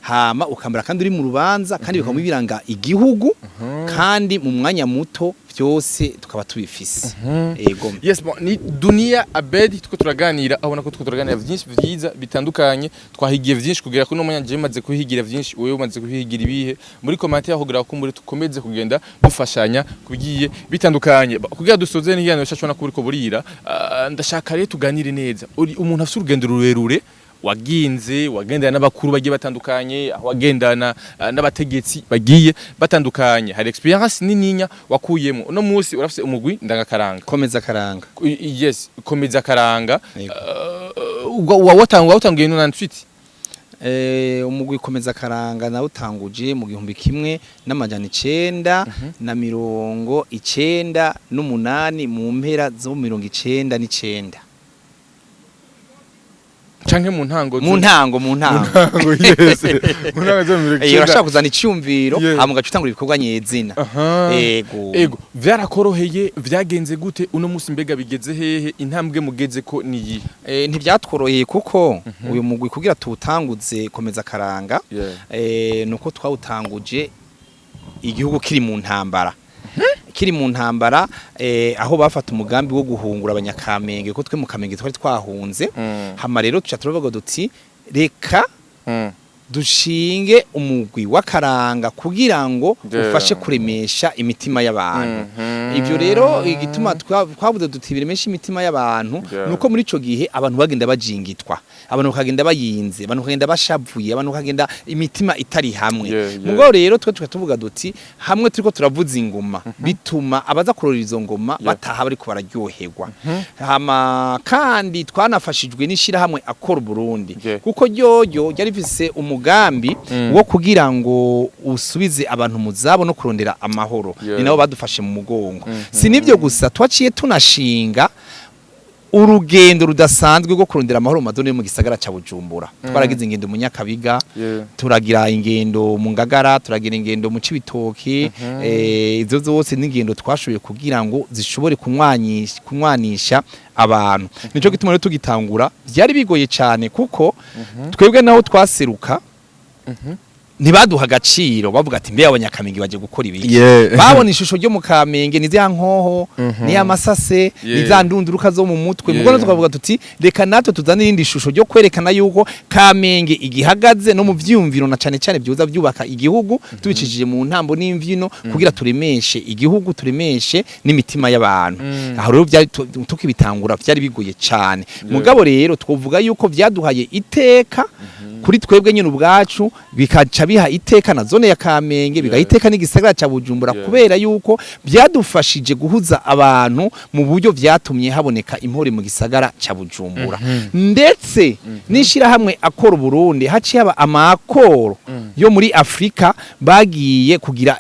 hama ukambara kandi uri mu rubanza, kandi bikaba biranga igihugu, kandi mu mwanya muto byose tukaba tubifise. Ego. Yes, bon, ni Dunia Abedi tuko turaganira, abona ko tuko turaganira vyinshi vyiza bitandukanye, twahigiye vyinshi kugera kuno mwanya. Je maze kuhigira vyinshi, wewe umaze kuhigira ibihe? Muri commentaire aho kugira ko muri tukomeze kugenda dufashanya kubigiye bitandukanye. Kugira dusoze n'ikiganiro cyacu na kuriko burira, ndashaka rero tuganire neza. Uri umuntu afite urugendo rurerure, waginze wagendana n'abakuru bagiye batandukanye, aho wagendana n'abategetsi bagiye batandukanye, hari experience nininya wakuyemo. Uno munsi urafise umugwi ndangakaranga. Komeza karanga. Yes, komeza karanga. Yego. Watanguye none ensuite? Umugwi komeza karanga nawutanguje mu 1998, mu mpera zo 99. Canke mu ntango? Mu ntango, mu ntango. Ntango, yes, mu ntango zo mirongo icenda. Urashaka kuzana icyumviro, hama ugaca utangura ibikorwa nyezina. Ego. Ego, vyarakoroheye? Vyagenze gute? Uno munsi mbega bigeze hehe? Intambwe mugeze ko niyi? Ntibyatworoheye kuko uyu mugwi kugira tuwutanguze komeza karanga, nuko twawutanguje igihugu kiri mu ntambara, kiri mu ntambara, aho bafata umugambi wo guhungura abanyakamenge, ko twe mu Kamenge twari twahunze. Hama rero tuca turavuga duti reka dushinge umugwi w'akaranga kugira ngo ufashe kuremesha imitima y'abantu. Ivyo rero igituma twavuze duti biremesha imitima y'abantu, nuko muri ico gihe abantu bagenda bajingitwa, abantu bakagenda bayinze, abantu bakagenda bashavuye, abantu bakagenda imitima itari hamwe. Mugabo rero twe tuka tuvuga duti hamwe turiko turavuza ingoma, bituma abaza kurora izo ngoma bataha bariko bararyoherwa. Hama kandi twanafashijwe n'ishirahamwe Akora Burundi, kuko ryoryo ryari rifise umugambi wo kugira ngo usubize abantu mu zabo no kurondera amahoro. Ni nabo badufashe mu mugongo. n'amakungu. Si nibyo gusa, twaciye tunashinga urugendo rudasanzwe rwo kurondera amahoro mu ma zones yo mu gisagara ca Bujumbura. Twaragize ingendo mu Nyakabiga, turagira ingendo mu Ngagara, turagira ingendo mu Cibitoki. Izo zose n'ingendo twashoboye kugira ngo zishobore kunywanisha abantu. Nico gituma rero tugitangura byari bigoye cyane, kuko twebwe naho twaseruka ntibaduha agaciro, bavuga ati: "Mbe Abanyakamenge baje gukora ibiki?" Babona ishusho ryo mu Kamenge ni za nkoho, ni amasase, ni za ndunduruka zo mu mutwe. Mugo tukavuga tuti: "Reka natwe tuzane irindi shusho ryo kwerekana yuko Kamenge igihagaze no mu vyumviro, na cane cane byoza byubaka igihugu, tubicishije mu ntambo n'imvyino, kugira turemeshe igihugu, turemeshe n'imitima y'abantu." Aho rero byari tukibitangura byari bigoye cane. Mugabo rero twovuga yuko vyaduhaye iteka kuri twebwe nyine ubwacu, bikaca biha iteka na zone ya Kamenge, bigaha iteka n'igisagara ca Bujumbura, kubera yuko byadufashije guhuza abantu mu buryo vyatumye haboneka impore mu gisagara ca Bujumbura. Ndetse n'ishirahamwe Accord Burundi, haciye haba ama accords yo muri Afrika, bagiye kugira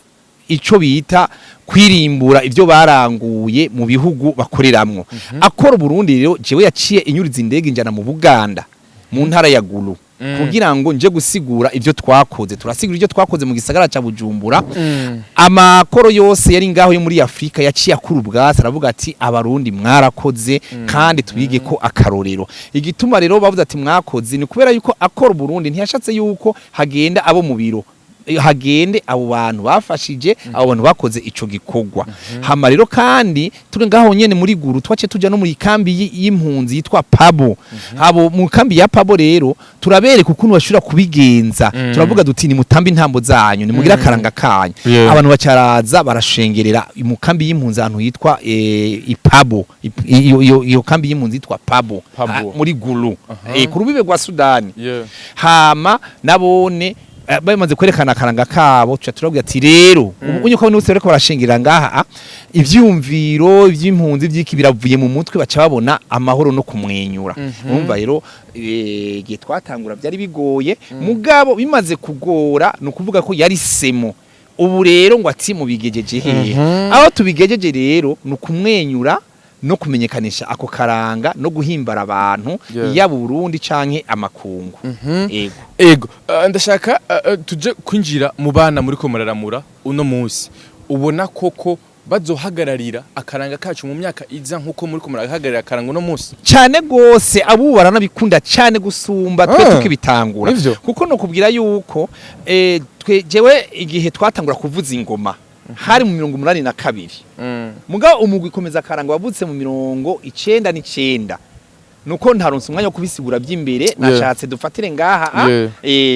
ico bita kwirimbura ibyo baranguye mu bihugu bakoreramwo. Accord Burundi rero jewe yaciye inyuriza indege injana mu Buganda, mu ntara ya Gulu, kugira ngo nje gusigura ibyo twakoze. Turasigura ibyo twakoze mu gisagara ca Bujumbura. Ama accords yose yari ngaho yo muri Afrika yaciye akura ubwatsi, aravuga ati: "Abarundi mwarakoze, kandi tubige ko akarorero." Igituma rero bavuze ati mwakoze ni kubera yuko Accord Burundi ntiyashatse yuko hagenda abo mu biro, hagende abo bantu bafashije, abo bantu bakoze ico gikorwa. Hama rero kandi turi ngaho nyene muri Gulu, twace tuja no muri kambi y'impunzi yitwa Pabo. Abo mu kambi ya Pabo rero turabereka ukuntu bashobora kubigenza. Turavuga duti: "Nimutambe intambo zanyu, nimugira akaranga kanyu." Abantu bacaraza barashengerera mu kambi y'impunzi ahantu hitwa Ipabo. Iyo kambi y'impunzi yitwa Pabo, Pabo. Muri Gulu, ku rubibe rwa Sudani. Hama nabone bamaze kwerekana akaranga kabo, tuca turabwira ati: "Rero ubu unye ko abantu bose bariko barashingira ngaha, ivyumviro ivy'impunzi vyiki biravuye mu mutwe, baca babona amahoro no kumwenyura." Urumva rero, igihe twatangura byari bigoye, mugabo bimaze kugora ni ukuvuga ko yari semo. Ubu rero ngo ati mubigejeje hehe? Aho tubigejeje rero ni ukumwenyura no kumenyekanisha ako karanga no guhimbara abantu, yaba Burundi canke amakungu. Ego. Ego, ndashaka tuje kwinjira mu bana muri ko muraramura uno munsi. Ubona koko bazohagararira akaranga kacu mu myaka iza nkuko muri ko murahagararira akaranga uno munsi? Cyane gose, abu baranabikunda cyane gusumba twe tukibitangura. Nivyo? Kuko no kubwira yuko twe jewe igihe twatangura kuvuza ingoma hari mu 82, mugabo umugwi komeza akaranga wavutse mu 99. Nuko ntaronse umwanya wo kubisigura by'imbere, nashatse dufatire ngaha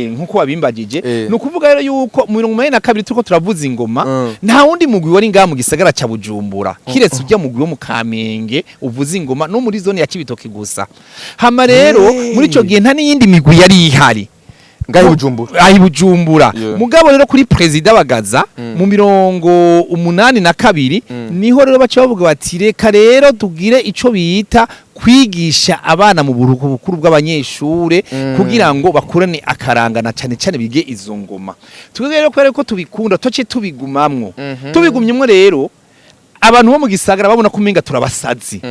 nkuko wabimbagije. Ni ukuvuga rero yuko mu 82 turiko turavuza ingoma, nta wundi mugwi wari ngaha mu gisagara ca Bujumbura kiretse ujya mugwi wo mu Kamenge uvuza ingoma no muri zone ya Cibitoke gusa. Hama rero muri ico gihe nta n'iyindi migwi yari ihari Ngaho i Bujumbura. Aho i Bujumbura. Mugabo rero kuri Perezida Bagaza mu 82, niho rero baca bavuga bati: "Reka rero tugire ico bita kwigisha abana mu buruhuko bukuru bw'abanyeshure, kugira ngo bakurane akaranga na cane cane bige izo ngoma." Twebwe rero kubera ko tubikunda toce tubigumamwo. Tubigumyemwo rero, abantu bo mu gisagara babona ko umenga turabasazi.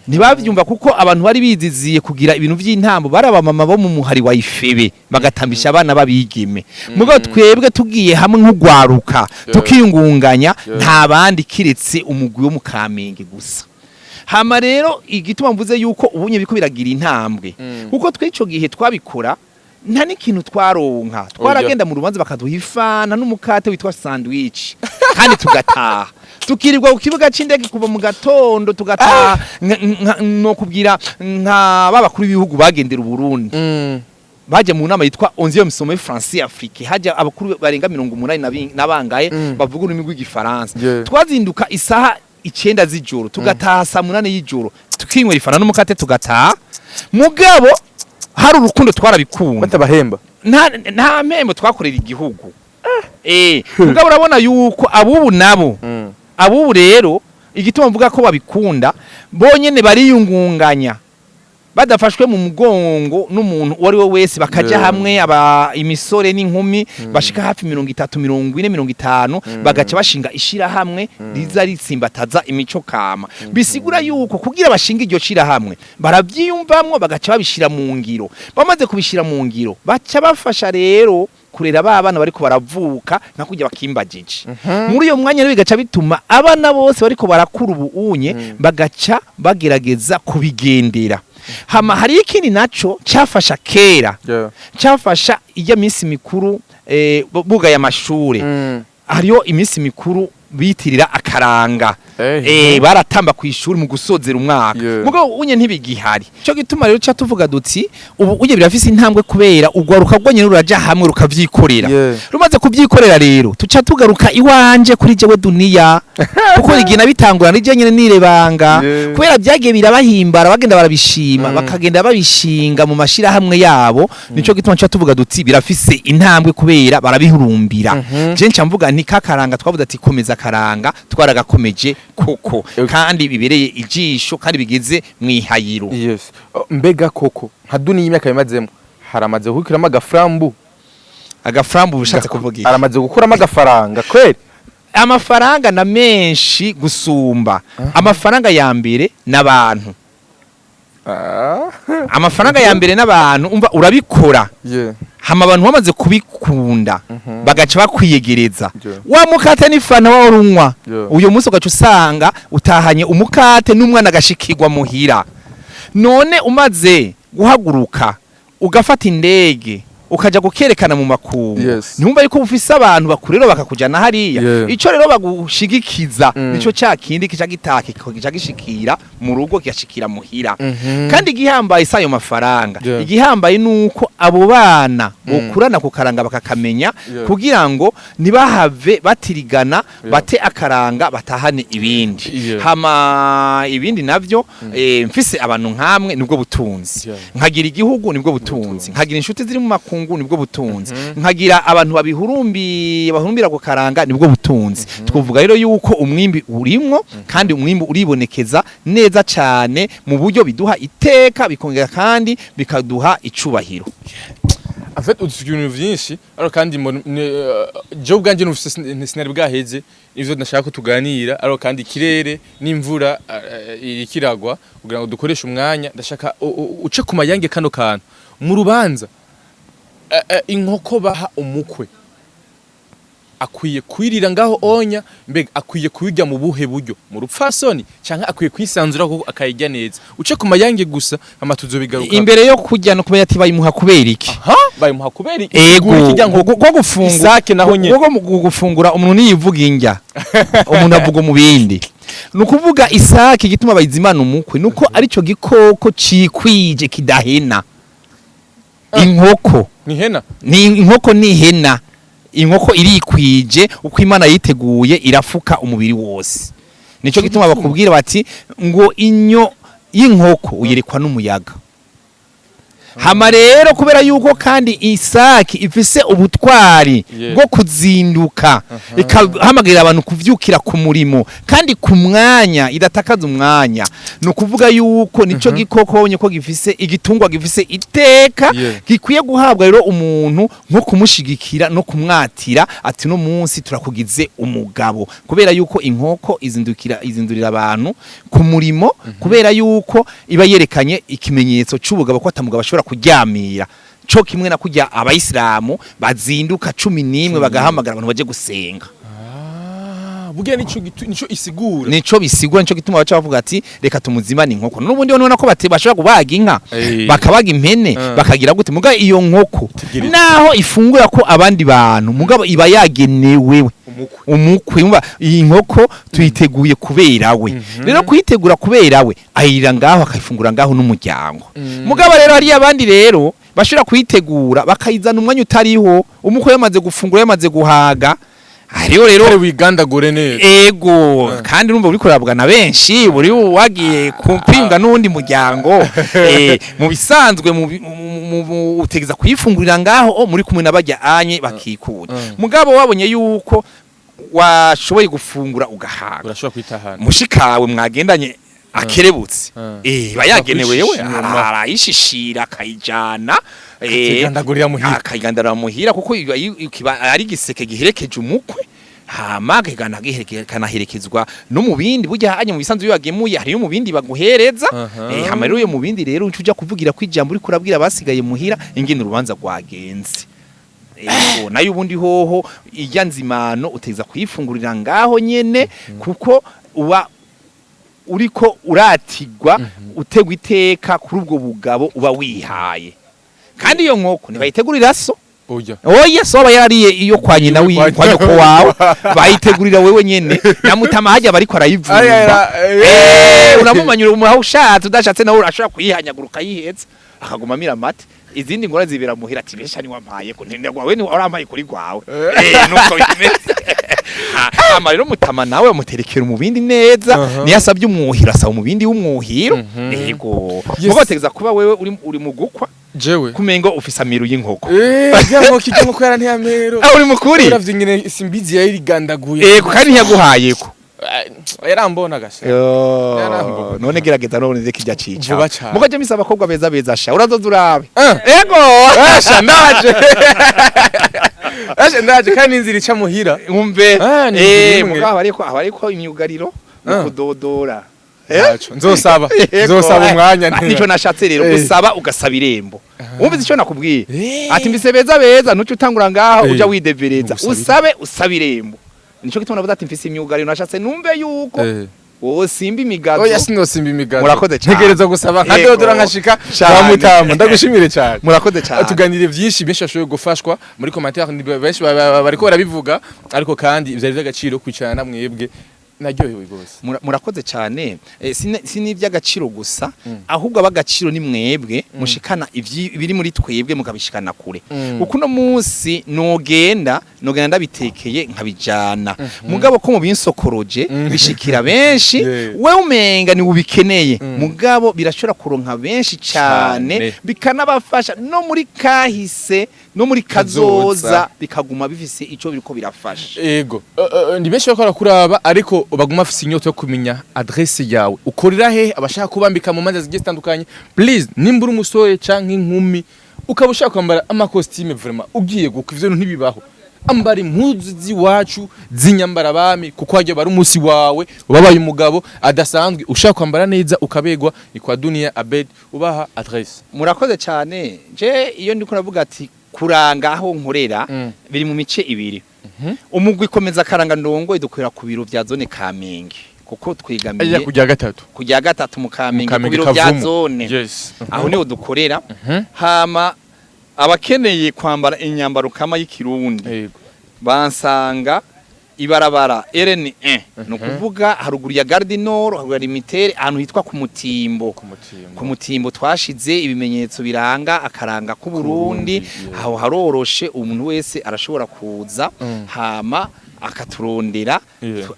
Ntibavyumva kuko abantu bari biziziye kugira ibintu vy'intambo bari abamama bo mu muhari wa ifebe, bagatambisha abana babigeme. Mugabo twebwe tugiye hamwe nk'ugwaruka, tukiyungunganya, nta bandi kiretse umugwi wo mu Kamenge gusa. Hama rero igituma mvuze yuko ubunye biko biragira intambwe, kuko twe ico gihe twabikora nta n'ikintu twaronka. Twaragenda mu rubanza bakaduha ifana n'umukate witwa sandwich, kandi tugataha tukirirwa ku kibuga c'indege kuva mu gatondo tugataha. No kubwira nka babakuru b'ibihugu bagendera Uburundi, baje mu nama yitwa 11e sommet français Afrique, hajya abakuru barenga 80 na bangaye bavuga ururimi rw'igifaransa. Twazinduka isaha 9 z'ijoro, tugataha saa 8 y'ijoro, tukinywera ifana n'umukate tugataha. Mugabo hari urukundo, twarabikunda. Batabahemba? Nta mpembo, twakorera igihugu. Mugabo urabona yuko abubu nabo, abubu rero igituma mvuga ko babikunda, bonyene bariyungunganya. Badafashwe mu mugongo n'umuntu uwo ari we wese, bakaja hamwe aba imisore n'inkumi bashika hafi 30, 40, 50, bagaca bashinga ishirahamwe riza ritsimbataza imico kama. Bisigura yuko kugira bashinga iryo shirahamwe baravyiyumvamwo, bagaca babishira mu ngiro. Bamaze kubishira mu ngiro, baca bafasha rero kurera ba bana bariko baravuka nka kurya bakimbagije. Muri iyo mwanya rero bigaca bituma abana bose bariko barakura ubu unye bagaca bagerageza kubigendera. Hama hari ikindi naco cafasha kera, cafasha ijya minsi mikuru bugaye amashure. Hariyo iminsi mikuru bitirira akaranga. Baratamba ku ishuri mu gusozera umwaka. Mugabo unye ntibigihari. Cyo gituma rero ca tuvuga duti ubu unye birafise intambwe, kubera ugwaruka rwonyene ruraja hamwe rukavyikorera. Rumaze kubyikorera rero, tuca tugaruka iwanje kuri jewe Duniya, kuko igihe nabitangura nije nyene nirebanga. Kubera byagiye birabahimbara, bagenda barabishima, bakagenda babishinga mu mashirahamwe yabo. Nico gituma nca tuvuga duti birafise intambwe kubera barabihurumbira. Je nca mvuga nti kakaranga twavuze ati komeza karanga, twaragakomeje koko, kandi bibereye ijisho kandi bigeze mwihayiro. Yes. Oh, mbega koko nka Duniya y'imyaka bimazemo haramaze gukuramo agaframbu? Agaframbu bushatse kuvuga iki? Aramaze gukuramo agafaranga kweli? Amafaranga na menshi gusumba. Amafaranga ya mbere n'abantu. Amafaranga ya mbere n'abantu. Umva, urabikora, hama abantu bamaze kubikunda, bagaca bakwiyegereza. Wa mukate n'ifana wa urunywa, uyo munsi ugaca usanga utahanye umukate n'umwana agashikirwa muhira. None umaze guhaguruka ugafata indege ukaja gukerekana mu makungu, ntumva yuko ufise abantu bakurero bakakujana hariya? Ico rero bagushigikiza, nico ca kindi kica gitaka kica gishikira mu rugo, kigashikira muhira. Kandi igihambaye si ayo mafaranga. Igihambaye nuko abo bana bokurana ku karanga bakakamenya, kugira ngo ntibahave batirigana, bate akaranga batahane ibindi. Hama ibindi navyo, mfise abantu nkamwe nibwo butunzi. Nkagira igihugu nibwo butunzi, nkagira inshuti ziri mu makungu nibwo butunzi, nkagira abantu babihurumbiye bahurumbira ku karanga nibwo butunzi. Twavuga rero yuko umwimbi urimwo, kandi umwimbi uribonekeza neza cyane mu buryo biduha iteka, bikongera kandi bikaduha icubahiro. En fait, udusuka ibintu vyinshi, ariko kandi jewe ubwanje nufise sinari bwaheze ivyo ndashaka ko tuganira, ariko kandi ikirere n'imvura iriko iragwa, kugira ngo dukoreshe umwanya ndashaka uce ku mayange kano kantu mu rubanza. Inkoko baha umukwe akwiye kwirira ngaho onya? Mbega akwiye kuyirya mu buhe buryo, mu rupfasoni canke akwiye kwisanzura kuko akayirya neza? Uce ku mayange gusa, hama tuzobigaruka. Imbere yo kurya no kumenya ati bayimuha kubera iki? Ha, bayimuha kubera iki? Ego. Ikirya nkoko. Go gufungura. Isake naho nyene. Go gufungura, umuntu niyivuga indya, umuntu avuga mu bindi. Ni ukuvuga isake, igituma bayizimana umukwe nuko arico gikoko cikwije kidahena. Inkoko ni hena. Ni inkoko, ni ihena. Inkoko irikwije uko Imana yiteguye, irafuka umubiri wose. Nico gituma bakubwira bati ngo inyo y'inkoko uyerekwa n'umuyaga. Hama rero kubera yuko kandi isaki ifise ubutwari bwo kuzinduka, ikahamagarira abantu kuvyukira ku murimo kandi ku mwanya, idatakaza umwanya, ni ukuvuga yuko nico gikoko babonye ko gifise igitungwa gifise iteka gikwiye guhabwa rero umuntu nko kumushigikira no kumwatira ati no munsi turakugize umugabo. Kubera yuko inkoko izindukira, izindurira abantu ku murimo, kubera yuko iba yerekanye ikimenyetso c'ubugabo, ko atamugabo ashobora kuryamira, co kimwe na kurya abayisilamu bazinduka 11 bagahamagara abantu baje gusenga. Ah, burya nico nico isigura. Nico bisigura, nico gituma baca bavuga ati reka tumuzimane inkoko. N'ubundi nubona ko bate bashobora kubaga inka, bakabaga impene, bakagira gute, muga iyo nkoko Tegereza. naho ifungura ko abandi bantu, mugabo iba yagenewe umukwe. Umukwe. Umva, iyi nkoko tuyiteguye kubera we. Rero kuyitegura kubera we, ayirira ngaho, akayifungura ngaho n'umuryango. Mugabo rero hariyo abandi rero bashobora kuyitegura bakayizana umwanya utariho, umukwe yamaze gufungura, yamaze guhaga. Hariho rero Kare wigandagure neza. Ego, kandi urumva uri kurabwa na benshi, buri wagiye kwiyunga n'uwundi muryango. Mu bisanzwe utegeza kuyifungurira ngaho muri kumwe n'abajya anye bakikura. Mugabo wabonye yuko washoboye gufungura ugahaga, urashobora kwitahana mushikawe mwagendanye Akerebutse, iba yagenewe yewe. Akwishisha inyuma. Arayishishira akayijana, Akayigandagurira muhira. Akayigandagurira muhira, kuko iba ari igiseke giherekeje umukwe, hama kanaherekezwa no mu bindi. Burya hanya mu bisanzwe iyo wagemuye hariyo mu bindi baguhereza. Hama rero iyo mu bindi rero uca uja kuvugira ko ijambo uriko urabwira abasigaye muhira ingene urubanza rwagenze. Ego, nayo ubundi hoho irya nzimano uteza kuyifungurira ngaho nyene, kuko uba uriko uratigwa, utegwa iteka kuri ubwo bugabo uba wihaye. Kandi iyo nkoko ntibayitegurira so. Oya. Oya, so aba yarariye iyo kwa nyina Kwa kwa nyoko wawe. Bayitegurira wewe nyene nyamutama hajya bariko arayivumba. Uramumanyura umuha ushatse, udashatse nawe urashobora kuyihanyagura ukayiheza, akaguma amira amata. Izindi ngora zibera muhira, ati besha ni wampaye ko ntende gwawe ni warampaye kuri gwawe. Nuko bimeze. Hama rero mutama nawe amuterekera umubindi neza. Niyo asabye umwuhiro, asaba umubindi w'umwuhiro. Yego. Mugo tegeza kuba wewe uri mu gukwa Jewe kumengo ufise amiru y'inkoko. Rya nkoko, irya nkoko yaranteye amero. Ah, uri mukuri. Uravye ingene Simbizi yayirigandaguye. Yego, kandi ntiyaguhayeko. Yarambona gasha. Yarambona. None gerageza none reka irya cica. Vuba cane. Mugo je misa abakobwa beza beza sha, urazoza urabe. Ego. Asha ndaje. Asha ndaje, kandi inzira ica muhira. Umve. Ah, ni inzira imwe. Mugabo abariko imyugariro no kudodora. Ntaco. Nzosaba. Yego. Nzosaba umwanya. Nico nashatse rero gusaba, ugasaba irembo. Wumvise icyo nakubwiye? Ati mbise beza beza, ntuce utangura ngaho uja widevereza. Ugusaba. Usabe irembo. Nico gituma navuze ati mfise imyugariro, nashatse numve yuko wowe simba imigazo. Oya, sinosimba imigazo. Murakoze cane. Ntegereza gusaba nkadodora nkashika Cane. kwa mutama. Ndagushimire cyane. Murakoze cyane. Tuganiriye byinshi, benshi bashoboye gufashwa muri commentaire, ni benshi bariko barabivuga, ariko kandi byari by'agaciro kwicarana na mwebwe, naryohewe rwose. Murakoze cyane. Si n'iby'agaciro gusa, ahubwo ab'agaciro ni mwebwe mushikana ibiri muri twebwe mukabishikana kure. Kuko uno munsi nogenda ndabitekeye nkabijana, mugabo ko mubinsokoroje bishikira benshi. We umenga ni ubikeneye, mugabo birashobora kuronka benshi cyane, bikanabafasha no muri kahise no muri Kazoza. kazoza, bikaguma bifise ico biriko birafasha. Ego. Ni benshi bakora kuraba, ariko baguma bafise inyota yo kumenya adresse yawe, ukorera hehe, abashaka kubambika mu manza zigiye zitandukanye. Please, nimba uri umusore canke inkumi ukaba ushaka kwambara amakositime, vraiment ugiye guka, ivyo bintu ntibibaho. Ambara impuzu z'iwacu z'inyambara abami, kuko hajya bari umunsi wawe wabaye umugabo adasanzwe, ushaka kwambara neza ukabegwa, ni kwa Dunia Abed. Ubaha adresse. Murakoze cyane. Je iyo ndiko navuga ati kuranga aho nkorera, biri mu mice ibiri. Umugwi komeza karanga ndongo idukorera ku biro vya zone Kamenge, kuko twegamiye ajya kujya gatatu. Kujya gatatu mu Kamenge, ku Kamenge biro vya Kavumu. zone. Aho niho dukorera. Hama abakeneye kwambara inyambaro kama y'ikirundi, bansanga ibarabara RN1, ni ukuvuga haruguru ya Gare du Nord, haruguru ya Limitere, ahantu hitwa ku Mutimbo. Ku Mutimbo. Ku Mutimbo twashize ibimenyetso biranga akaranga k'u Burundi. Burundi, yeah. Aho haroroshe, umuntu wese arashobora kuza, hama akaturondera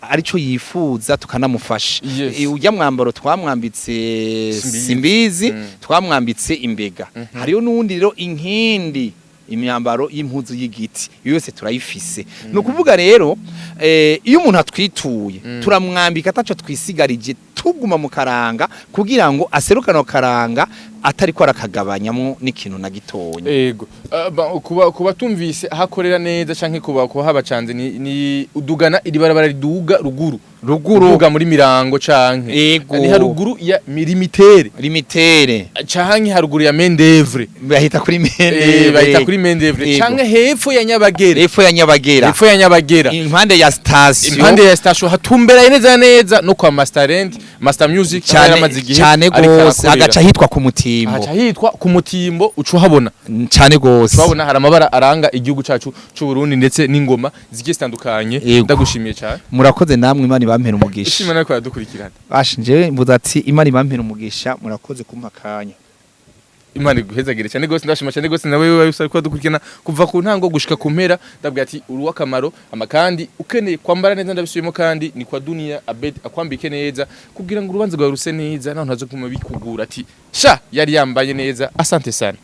arico yifuza, tukanamufasha. Ujya mwambaro twamwambitse Simbizi. Simbizi, twamwambitse imbega. Hariyo n'uwundi rero inkindi, imyambaro y'impuzu y'igiti, iyo yose turayifise. Ni ukuvuga rero iyo umuntu atwituye, turamwambika ataco twisigarije, tuguma mu karanga kugira ngo aserukane karanga atariko arakagabanyamwo n'ikintu na gitonya. Ego. Kuba tumvise ahakorera neza canke kuba habacanze, ni udugana iri barabara riduga ruguru. Ruguru. Uduga muri Mirango canke ni haruguru ya Milimitere Limitere. Canke haruguru ya Mendevre. Bahita kuri Mendevre. Bahita kuri Mendevre canke hepfo ya Nyabagere. Hepfo ya Nyabagera. Hepfo ya Nyabagera. Impande ya station. Impande ya station, hatumbereye neza neza no kwa Master Rent, Master Music, aho cyane yaramaze igihe cyane ariko gose. arakorera. Agaca hitwa ku Mutimbo. Ahaca hitwa ku Mutimbo, uca uhabona. Cyane gose. Turabona hari amabara aranga igihugu cacu c'u Burundi ndetse n'ingoma zigiye zitandukanye. Ndagushimiye cyane. Murakoze namwe, Imana ibampere umugisha. Ushima nawe kwadukurikirana. Basha njewe mvuze ati Imana ibampere umugisha, murakoze kumpa akanya. Imana iguhezagire cyane gose. Ndashima cyane gose nawe wewe usari kwadukurikirana kuva ku ntango gushika ku mpera. Ndabwira ati uri uw'akamaro. Ama kandi ukeneye kwambara neza, ndabisubiyemo, kandi ni kwa Dunia Abed akwambike neza kugira ngo urubanza rwawe ruse neza, naho ntazo kuma bikugura ati sha yari yambaye neza. Asante sana.